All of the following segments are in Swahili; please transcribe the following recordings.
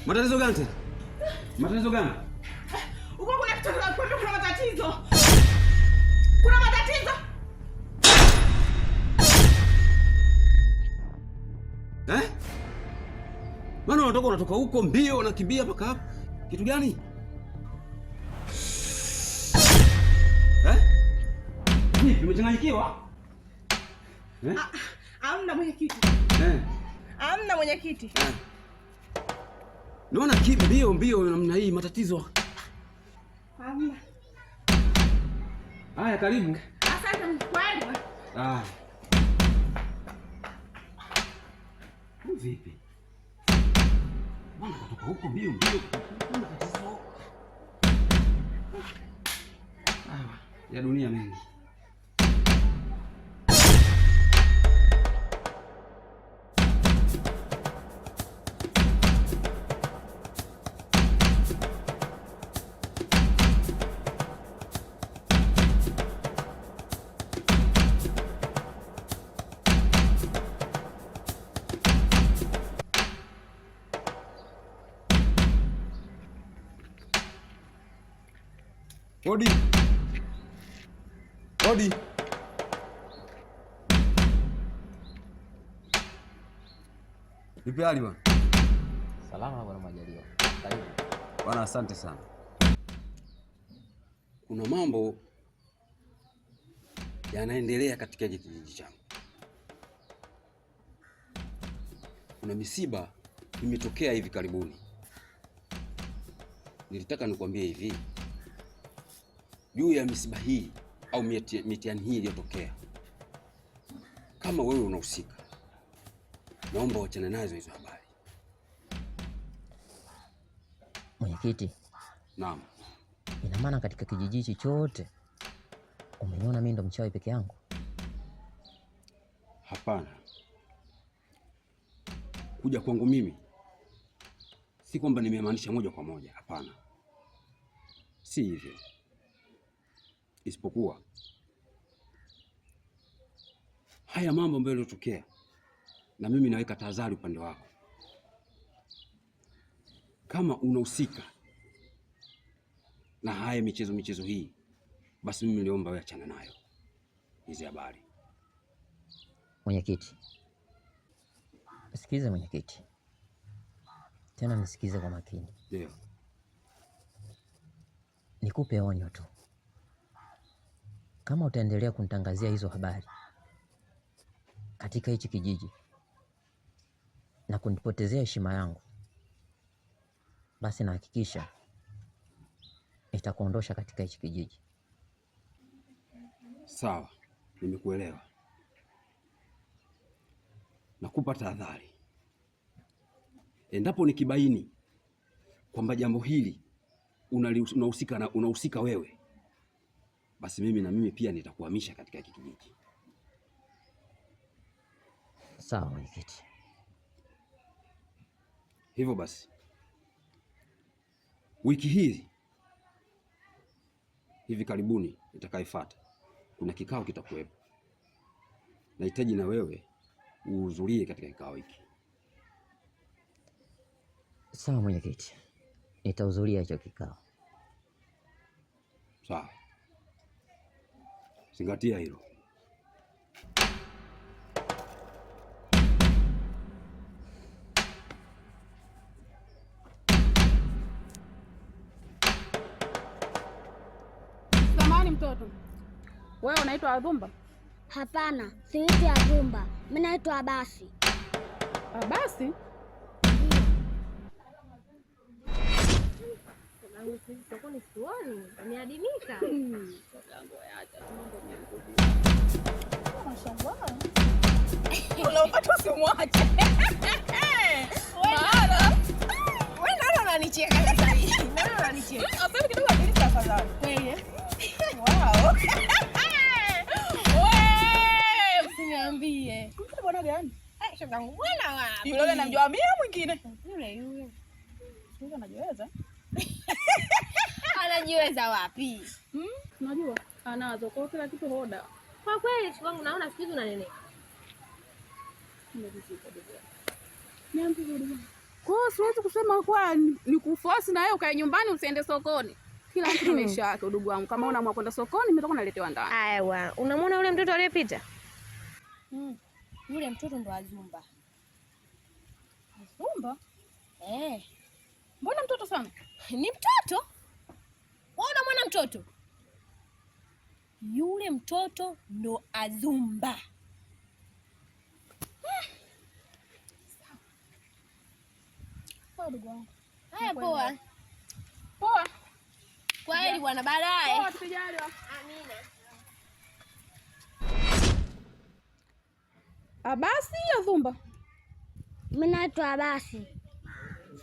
Matatizo gani tena? Matatizo gani? Uko kuna kitu nakwambia, kuna matatizo. Kuna matatizo. Eh? Maana unatoka huko mbio unakimbia mpaka hapa. Kitu gani? Eh? Vipi, umechanganyikiwa? Eh? Hamna mwenyekiti. Eh. Hamna mwenyekiti. Eh. Naona mbio mbio namna hii matatizo. Hamna. Haya, karibu. Asante kweli. Ah. Vipi? Mbona kutoka huko mbio mbio? Kuna tatizo. Ah, ya dunia mengi. Odi. Odi. Vipi hali bwana? Salama bwana Majaliwa. Karibu. Bwana, asante sana. Kuna mambo yanaendelea katika kijiji changu. Kuna misiba imetokea hivi karibuni. Nilitaka nikwambie hivi juu ya misiba hii au mitihani hii iliyotokea. Kama wewe unahusika, naomba uachane nazo hizo habari. Mwenyekiti. Naam. Ina maana katika kijiji hichi chote umeniona mimi ndo mchawi peke yangu? Hapana. Kuja kwangu mimi si kwamba nimemaanisha moja kwa moja, hapana. Si hivyo. Isipokuwa haya mambo ambayo yalitokea, na mimi naweka tahadhari upande wako. Kama unahusika na haya michezo hii, basi mimi niliomba wewe achana nayo hizi habari. Mwenyekiti, sikize mwenyekiti, tena nisikize kwa makini. Ndio. Nikupe onyo tu, kama utaendelea kunitangazia hizo habari katika hichi kijiji na kunipotezea heshima yangu, basi nahakikisha nitakuondosha katika hichi kijiji. Sawa, nimekuelewa. Nakupa tahadhari. Endapo nikibaini kwamba jambo hili unahusika wewe, basi mimi na mimi pia nitakuhamisha katika hiki kijiji. Sawa mwenyekiti. Hivyo basi wiki hii hivi karibuni itakayofuata kuna kikao kitakuwepo. Nahitaji na wewe uhudhurie katika kikao hiki. Sawa mwenyekiti, nitahudhuria hicho kikao. Sawa, zingatia hilo. Samahani mtoto, wewe unaitwa Adhumba? Hapana, siitwi Adhumba, mimi naitwa Abasi. Abasi? Sokoni sioni, ameadimika. Unaopata usimwache. Wewe nani unanicheka sasa hivi? Nani unanicheka? Asante kidogo akilisa afadhali. Kweli eh? Wow. Wewe usiniambie. Mtoto bwana gani? Eh, shoga yangu bwana wapi? Yule namjua mimi mwingine. Yule yule. Yule anajiweza. Anajiweza wapi? Unajua anazo kwa kila kitu hoda. Kwa kweli shoga yangu naona siku hizi unanenepa. Niambie. Kwa hiyo siwezi kusema kwa ni kuforce na wewe ukae nyumbani usiende sokoni. Kila mtu na maisha yake, udugu wangu. Kama unaamua kwenda sokoni, mimi nitakuwa naletewa ndani. Aya, unamwona yule mtoto aliyepita? Yule mtoto ndo Azumba. Azumba? Eh. Mbona mtoto sana? Ni mtoto? Wewe unamwona mtoto? Yule mtoto ndo Azumba. Poa ndugu wangu. Haya, poa. Poa. Kwaheri bwana, baadaye. Poa, tukijaliwa. Amina. Abasi Azumba. Mimi naitwa Abasi.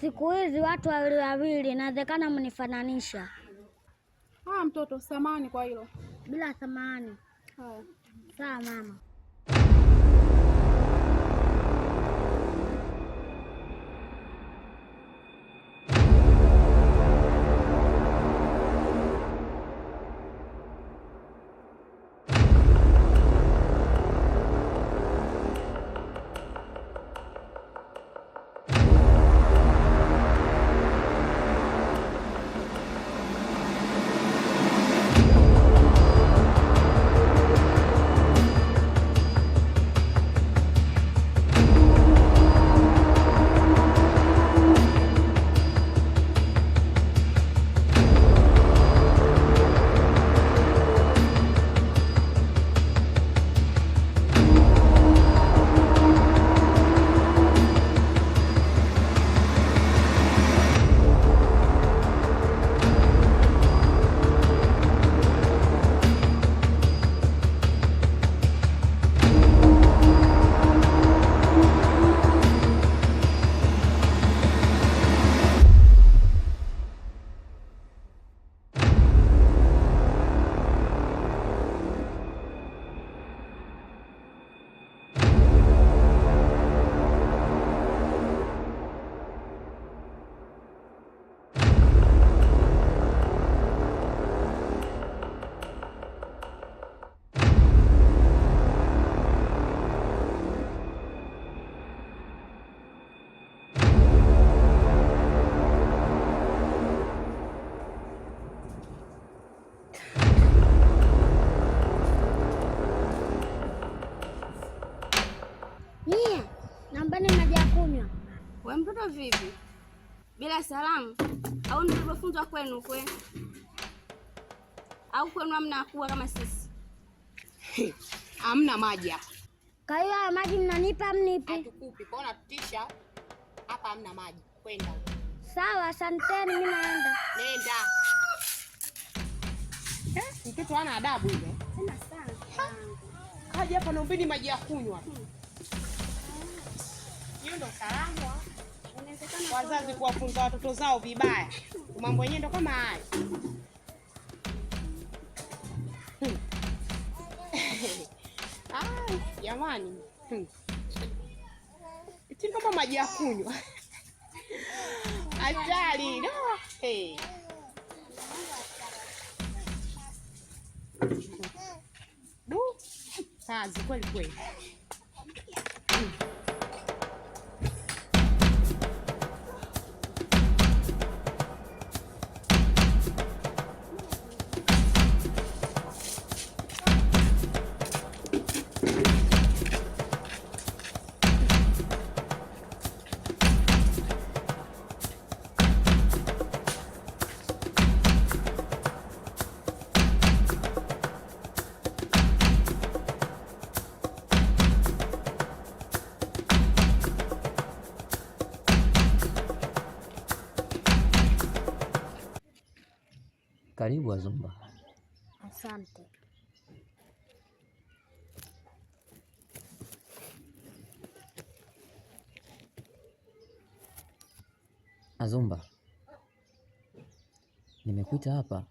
Siku hizi watu wawili wawili, inawezekana mnifananisha. Ah, mtoto, samahani kwa hilo. Bila samahani. Haya. Sawa mama. Nyie, naombeni maji ya kunywa. We mtoto vipi? Bila salamu au nilivyofunzwa kwenu kwe? Au kwenu hamna kuwa kama sisi? Hamna maji hapa. Kwa hiyo haya maji mnanipa mnipi? Hatukupi. Kwa unatutisha. Hapa hamna maji. Kwenda. Sawa, asanteni, mimi naenda. Nenda. Mtoto hana adabu yule. Tena sana. Kaja hapa naombeni maji ya kunywa. Hiyo ndo salamu. Wazazi kuwafunza watoto zao vibaya. Mambo yenyewe ndo kama haya. Ai, jamani. Eti kama maji ya kunywa. Hatari. No. Hey. Du, kazi kweli kweli. Karibu Azumba. Asante. Azumba, nimekuita hapa,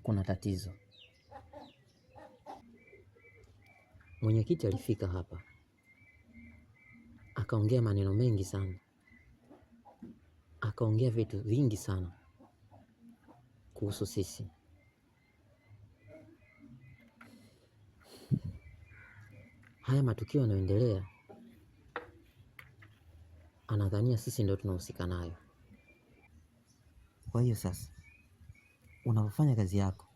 kuna tatizo. Mwenyekiti alifika hapa akaongea maneno mengi sana, akaongea vitu vingi sana kuhusu sisi. Haya matukio yanayoendelea Anadhania sisi ndio tunahusika nayo. Kwa hiyo sasa, unapofanya kazi yako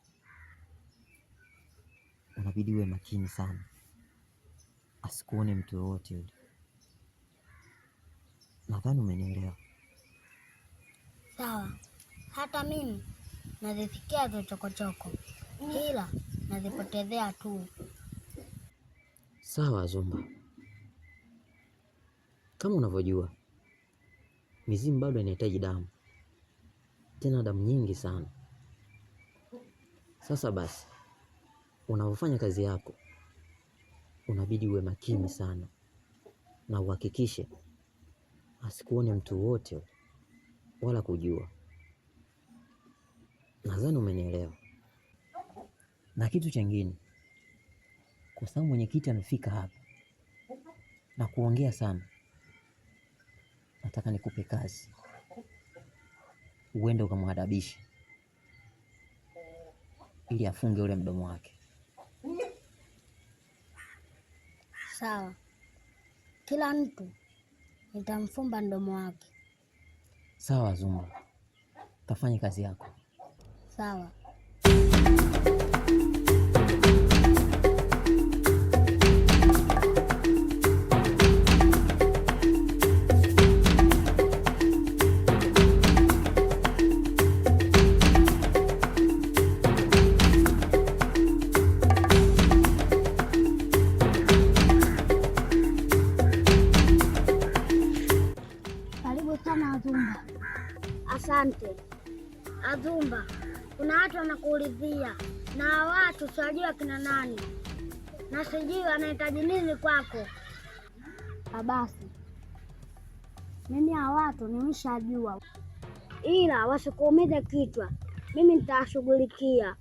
unabidi uwe makini sana, asikuone mtu yoyote yule. Nadhani umenielewa. Sawa, hata mimi nazifikia hizo chokochoko, ila nazipotezea tu. Sawa Zumba, kama unavyojua mizimu bado inahitaji damu, tena damu nyingi sana. Sasa basi, unavyofanya kazi yako unabidi uwe makini sana na uhakikishe asikuone mtu wote wala kujua. Nadhani umenielewa. Na kitu chengine, kwa sababu mwenyekiti amefika hapa na kuongea sana, nataka nikupe kazi, uende ukamwadabishe ili afunge ule mdomo wake. Sawa, kila mtu nitamfumba mdomo wake. Sawa Zumba, kafanye kazi yako. Sawa. Karibu sana Azumba. Asante Azumba, kuna watu wanakuulizia na watu siwajua kina nani na sijui wanahitaji nini kwako. Abasi, mimi hawa watu nimeshajua, ila wasikuumize kichwa, mimi nitawashughulikia.